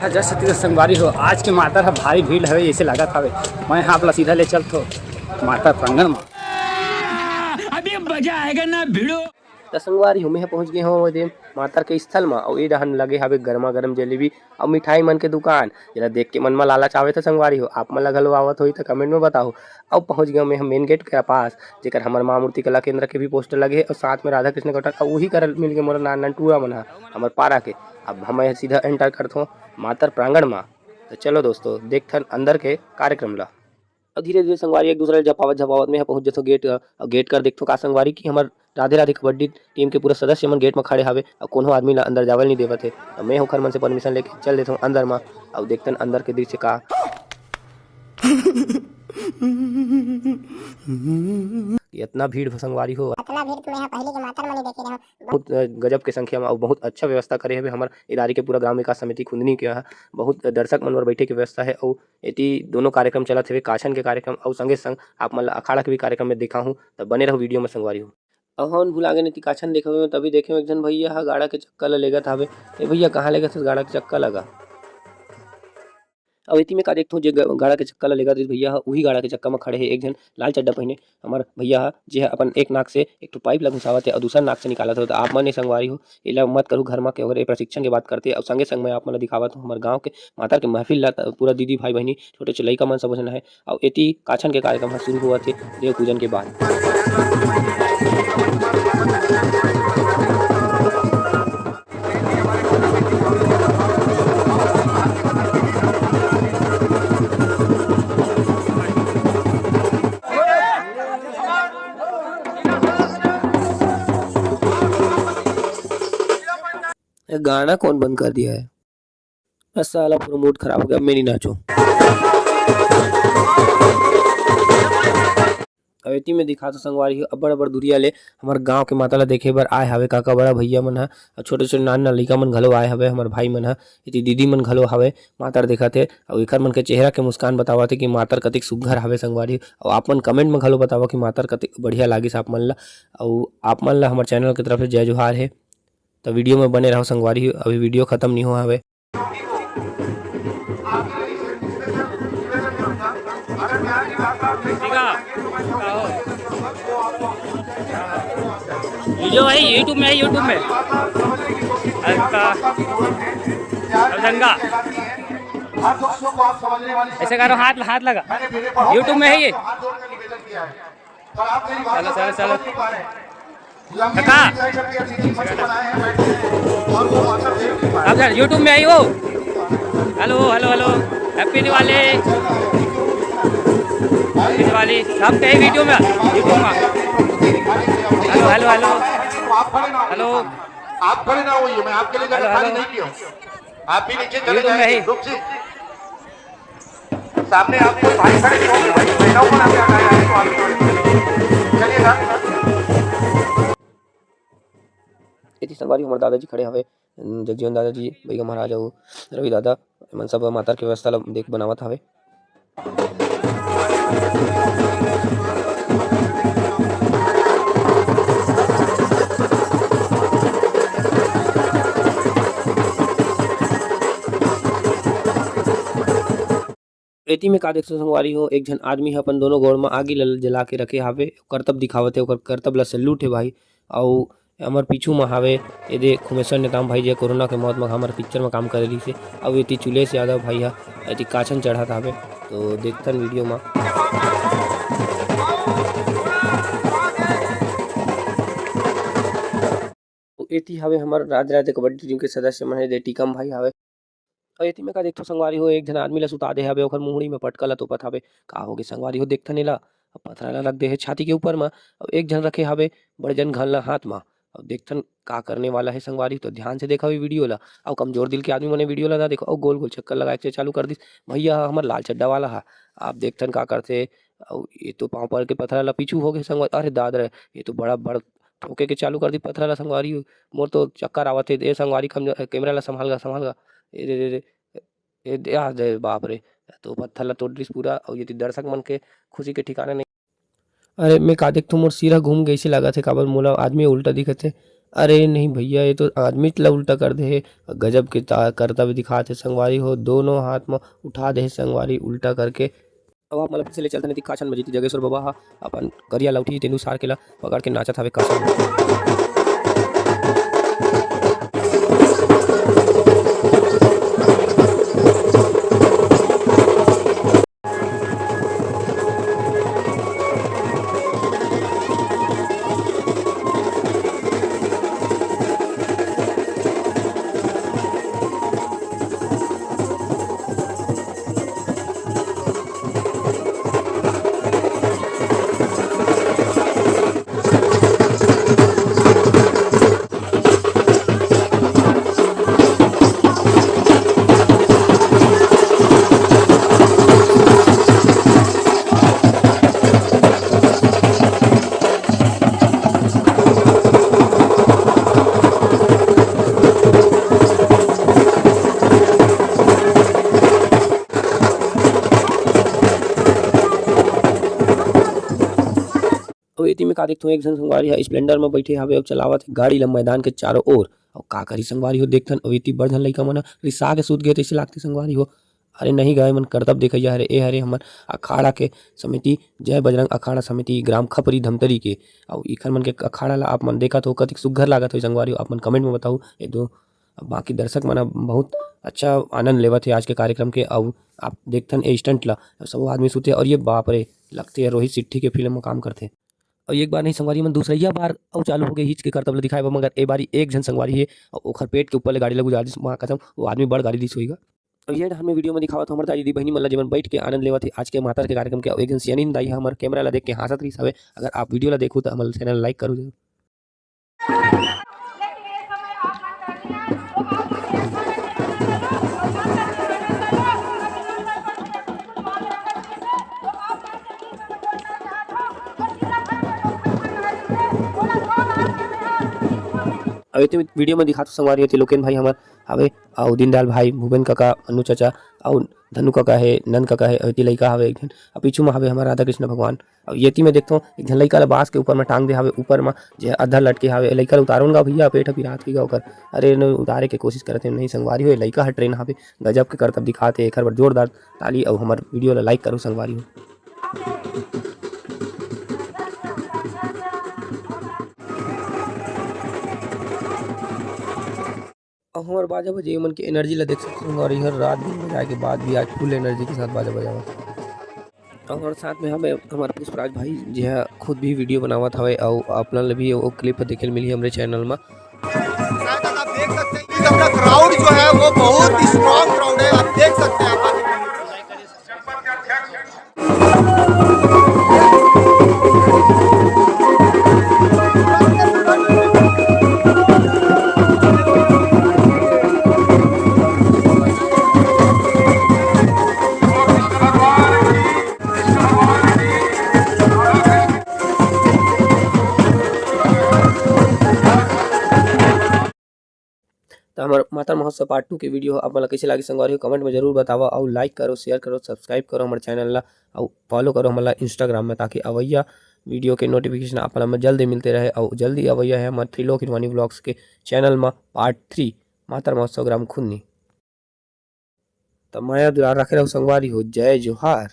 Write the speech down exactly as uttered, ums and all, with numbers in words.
जय छत्तीसगढ़ संगवारी हो, आज के मातर ह भारी भीड़ हवे, जइसे लागत हवे। मैं ह आप ला सीधा ले चलथो मातर प्रांगण म। अभी मजा आएगा ना भिड़ो। त संगवारी हो, मैं ह पहुंच गे हंव ओदे मातर के स्थल म, अउ ए डहन लगे हवे गरमा गरम जलेबी अउ मिठाई मन के दुकान, जेला देख के मन म लालच आवे। त संगवारी हो, आप मन ला घलो आवत होही त comment म बताओ। अउ पहुंच गे हंव मैं ह main gate के पास, जेकर हमर मां मूर्ति कला केंद्र के भी poster लगे हे, अउ साथ में राधा कृष्ण के अउ उही कर मिल गे मोर नान नान टूरा मन ह, हमर पारा के। अब हम सीधा enter करथों मातर प्रांगण म। त चलो दोस्तों, देखथन अंदर के कार्यक्रम ला। अउ धीरे-धीरे संगवारी एक दूसरा ल झपावत-झपावत में ह पहुंच जथो gate, अ, gate कर देखथो का संगवारी कि हमर राधे राधे कबड्डी team के पूरा सदस्य मन gate म खड़े हावे अउ कोनो आदमी ला अंदर जावल नहीं देवत हे। त मैं ओखर मन से permission लेके चल देथों अंदर म। अउ देखथन अंदर के दृश्य का। इतना भीड़ संगवारी हो। अतना भीड़ तो मैं ह पहिली के मातर म नहीं देखे रहेंव। बहुत, अ, गजब के संख्या म अउ बहुत अच्छा व्यवस्था करे हवे हमर इदारी के पूरा ग्राम विकास समिति खुंदनी के ह। बहुत दर्शक मन बर बैठे के व्यवस्था हे अउ एती दोनों कार्यक्रम चलत हवे, काछन के कार्यक्रम अउ संगे संग आप मन ल अखाड़ा के भी कार्यक्रम में दिखाहूं, त बने रहू video में संगवारी हो। अउ हमन भुला गेन, एती काछन देखत हवे, तभी देखे एक झन भैया ह गाड़ा के चक्का ल लेगत हवे। ए भैया, कहाँ लेगत हस गाड़ा के चक्का ल गा? अउ एती में का देखथों, जे ग-, गाड़ा के चक्का ल लेगत रहिस भैया ह, उही गाड़ा के चक्का म खड़े हे एक झन लाल चड्डा पहिने हमर भैया ह, जे ह अपन एक नाक से एक ठो pipe ल घुसावत हे अउ दूसर नाक से निकालत हे। त आप मन ए संगवारी हो, एला मत करू घर म, के अगर ए प्रशिक्षण के बात करथे। अउ संगे संग मैं आप मन ल दिखावत हूँ हमर गांव के मातर के महफिल ला, त पूरा दीदी, भाई, बहिनी, छोटे छोटे लइका मन सबो झन हे। अउ एती काछन के कार्यक्रम ह शुरू होवत हे देव पूजन के बाद। ये गाना कौन बंद कर दिया है? बस साला पूरा mood खराब हो गया, अब मैं नहीं नाचूं। अब एती में दिखात हों संगवारी हो, अब्बड़ अब्बड़ दुरिया ले हमर गांव के माता ला देखे बर आए हावे काका बड़ा भैया मन ह, अउ छोटे छोटे नान नान लइका मन घलो आए हवे, हमर भाई मन ह, एती दीदी मन घलो हवे, मातर देखत हे, अउ एकर मन के चेहरा के मुस्कान बतावत हे कि मातर कतिक सुग्घर हवे संगवारी। अउ आप मन comment में घलो बतावा कि मातर कतिक बढ़िया लागिस आप मन ला, अउ आप मन ला हमर channel के तरफ से जय जोहार हे। त video में बने रहो संगवारी, अभी video खत्म नहीं हुआ हवे। ठीक है। वीडियो भाई YouTube में है, YouTube में। अच्छा। अब गंगा। ऐसे करो, हाथ, हाथ लगा। YouTube में है ये। चलो, चलो, चलो। काका। अब यार, YouTube में आई हो। Hello, hello, hello। Happy Diwali. Happy Diwali. सब कहीं video में, YouTube में। Hello, hello, hello। Hello। आप खड़े ना होइए, मैं आपके लिए जगह खाली नहीं किया हूँ। आप भी नीचे चले जाइए। YouTube में ही। रुक जी। सामने आप कोई भाई खड़े नहीं होंगे, भाई, बहनों को ना प्यार आया है, तो आप भी चलिएगा। एती संगवारी हमर दादाजी खड़े हवे, जगजीवन दादाजी, भैया महाराज अउ रवि दादा, एमन सब मातर के व्यवस्था ल देख बनावत हवे। एती में का देखथो संगवारी हो, एक झन आदमी ह अपन दोनों गोड़ म आगी ल जला के रखे हावे, करतब दिखावत हे, ओकर करतब ल salute हे भाई। अउ हमर पीछू म हावे, एदे खुमेश्वर नेताम भाई, जे कोरोना के मौत म हमर picture म काम करे रहिस हे, अउ एती चुलेश यादव भाई ह एती काछन चढ़त हावे। तो देखथन video म। तो एती हावे हमर राधे राधे कबड्डी team के सदस्य मन, एदे टीकम भाई हावे। अउ एती में का देखथो संगवारी हो, एक झन आदमी ल सुता दे हवे, ओखर मुहड़ी में पटका ल तोपत हवे। का होगे संगवारी हो, देखथन एला। अब पथरा ल रख दे हे छाती के ऊपर म, अउ एक झन रखे हवे बड़ जन घन ल हाथ म। अब देखथन का करने वाला हे संगवारी, तो ध्यान से देखव ये video ल। अउ कमजोर दिल के आदमी मने video ल ना देखव, अउ गोल गोल चक्कर लगाए के चालू कर दिस। भैया ह हमर लाल चड्डा वाला ह, आप देखथन का करथे। अउ ये तो पाँव पर के पथरा ल पीछू होगे संगवारी, अरे दाद रे, ये तो बड़ा बड़ ठोके के चालू कर दिस पथरा ल संगवारी। मोर तो चक्कर आवत हे, ए संगवारी, कम, camera ल संभाल गा, संभाल गा। ए दे, दे, दे। ए दे, आ दे, बाप रे, तो पत्थर ला तोड़ दिस पूरा। अउ ये दर्शक मन के खुशी के ठिकाना नहीं। अरे, मैं का देखथों, मोर सिर ह घूम गइसे लागत हे, काबर मोला आदमी उल्टा दिखत हे। अरे नहीं भैया, ये तो आदमी ला उल्टा कर दे हे। गजब के ता-, करतब दिखात हे संगवारी हो, दोनों हाथ म उठा दे हे संगवारी उल्टा करके। अब आप मन ला फिर से ले चलथन एती काछन म, जेती जगेश्वर बाबा ह अपन करिया लौठी तेंदू सार के ला पकड़ के नाचत हवे काछन म। अउ एती में का देखथों, एक झन संगवारी ह Splendor म बइठे हवे अउ चलावत हे गाड़ी ल मैदान के चारों ओर। अउ का करी संगवारी हो, देखथन अउ एती बड़ झन लइका मन ह रिसा के सूत गे तइसे लागथे संगवारी हो। अरे नहीं गा, ए मन करतब देखइया हरे, ए हरे हमर अखाड़ा के समिति, जय बजरंग अखाड़ा समिति, ग्राम खपरी धमतरी के। अउ इखर मन के अखाड़ा ल आप मन देखत हो, कतिक सुग्घर लागत होही संगवारी हो, आप मन comment म बताहू। ए दो, बाकी दर्शक मन ह बहुत अच्छा आनंद लेवत हे आज के कार्यक्रम के। अउ आप देखथन ए stunt ल, सब आदमी सुते, अउ ये बाप रे, लगथे रोहित शेट्टी के फिल्म म काम करथे। अउ एक बार नहीं संगवारी मन, दूसरइया बार अउ चालू हो गे हिच के करतब ल दिखाए बर, मगर ए बारी एक झन संगवारी हे, अउ ओखर पेट के ऊपर ले गाड़ी ल गुजार दिस, माँ कसम, वो आदमी बड़ गाड़ी दिस होही गा। अउ ये डहर में video में दिखावत हो हमर दाई दीदी बहिनी मन ला, जेमन बैठ के आनंद लेवत हे आज के मातर के कार्यक्रम के। अउ एक झन सियानिन दाई ह हमर camera ला देख के हाँसत रहिस हवे। अगर आप video ला देखहू त हमर channel like करू जरूर। अउ एती video में दिखात हो संगवारी हो, एती लोकेन भाई हमर हवे, अउ दीनदयाल भाई, भूपेन काका, मन्नू चाचा, अउ धनु काका हे, नंद काका हे, अउ एती लइका हवे एक झन, अउ पीछू में हवे हमर राधा कृष्ण भगवान। अउ एती में देखथों, एक झन लइका ला बांस के ऊपर में टांग दे हवे, ऊपर में जे आधा लटके हवे, ए लइका ला उतारो न गा भैया, पेट ह पिरात होही गा ओकर। अरे, न उतारे के कोशिश करत हे, नहीं संगवारी हो, ए लइका ह train हवे, गजब के करतब दिखात हे, एखर बर जोरदार ताली, अउ हमर video ला like करो संगवारी हो। अउ हमर बाजा बजे मन के energy ला देख सकत हो, अउ हर रात दिन बजाए के बाद भी आज full energy के साथ बाजा बजावत हे। अउ हमर साथ में हवे हमर पुष्पराज भाई, जे ह खुद भी video बनावत हवे, अउ आप मन ल भी वो clip देखे ल मिलही हमरे channel म। शायद आप देख सकते हैं कि अपना crowd जो है वो बहुत ही strong crowd है, आप देख सकते हैं। त हमर मातर महोत्सव part two के video ह आप मन ला कइसे लागिस संगवारी हो, comment में जरूर बतावा, अउ like करो, share करो, subscribe करो हमर channel ला, अउ follow करो हमन ला Instagram में, ताकि अवइया video के notification आप मन ला जल्दी मिलते रहे। अउ जल्दी अवइया हे हमर त्रिलोक हिरवानी vlogs के channel म part three, मातर महोत्सव ग्राम खुन्नी। त मया दुलार रखे रहू संगवारी हो, जय जोहार।